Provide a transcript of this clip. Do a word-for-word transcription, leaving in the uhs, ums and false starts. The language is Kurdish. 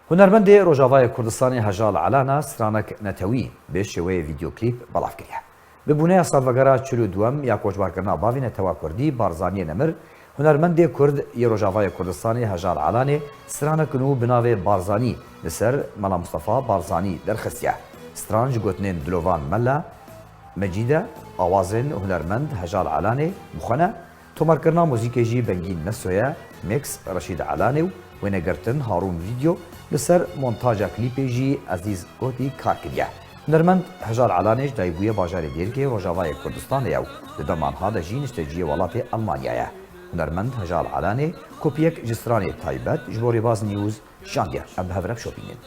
Hunermendê Rojavayê Kurdistanê Hejal Elana stranek netewî bi şêweyê vîdeoklîp belav kiriye. Bi bûneya salvegera çil û duwem ya koçbarkirina bavê netewa kurdî Barzaniyê Nemir, hunermendê kurd yê Rojavayê Kurdistanê Hejal Elanê stranek nû bi navê Barzanî li ser Mela Mustafa Barzanî derxistiye. Stran ji gotinên Dilovan Mela, Mecîde, awazên hunermend Hejal Elanê bi xwe ne, tomarkirina muzîkê jî Bengîn Nesoye, mix Reşîd Elanê û wênegirtin Harûn Vîdyo, li ser montaja klîpê jî Ezîz Gotî kar kiriye. Hunermend Hejal Elanê ji dayikbûyê bajarê Dêrikê Rojavayê Kurdistanê ye û di dema niha de jî nişteciyê welatê Elmanya ye. Hunermend Hejal Elanê kopiyek ji stranê taybet ji bo Rêbaz News şandiye. Em bi hev re bişopînin.